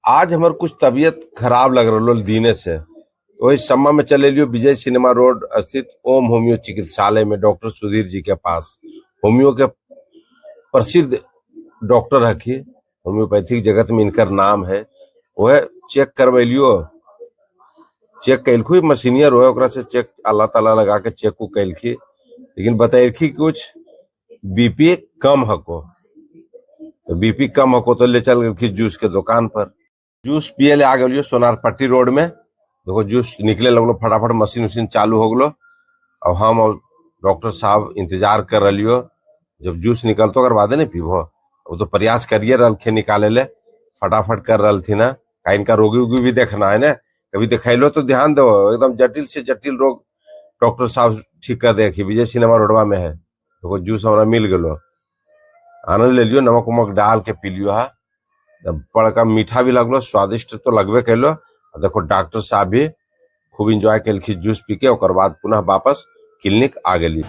आज हमर कुछ तबीयत खराब लग रहा दिने से। वही समय में चले लियो विजय सिनेमा रोड स्थित ओम होम्यो चिकित्सालय में डॉक्टर सुधीर जी के पास। होम्यो के प्रसिद्ध डॉक्टर हखी, होम्योपैथिक जगत में इनकर नाम है। वह चेक करवेलियो, चेक कैलखी, मशीनियर हो ओकरा से चेक अल्लाह ताला लगा के चेक को कैलखी, लेकिन बतैलखी कुछ बीपी कम हको। तो बीपी कम हको तो ले चल गेलखी जूस के दुकान पर। जूस पिए ले आ गेलियो सोनारपट्टी रोड में। देखो जूस निकले लगलो, फटाफट मशीन उशीन चालू हो गलो। अब हम और डॉक्टर साहब इंतजार कर रहियो, जब जूस निकलतो अगर बादे नहीं पीबो। वो तो प्रयास करिए रहलखिन निकाले ले, फटाफट कर रहलथिन है। का इनका रोगी उगी भी देखना है ना, कभी देखैलो तो ध्यान दो, एकदम जटिल से जटिल रोग डॉक्टर साहब ठीक कर दे। विजय सिनेमा रोडवा में है। देखो जूस हमरा मिल गलो, आनंद ले लियो, नमक उमक डाल के पी लियो। हा बड़का मीठा भी लगलो, स्वादिष्ट तो लगबे कैलो। देखो डॉक्टर साहब भी खूब इंजॉय कैलखिन जूस पी के। ओकर बाद पुनः वापस क्लिनिक आ गेली।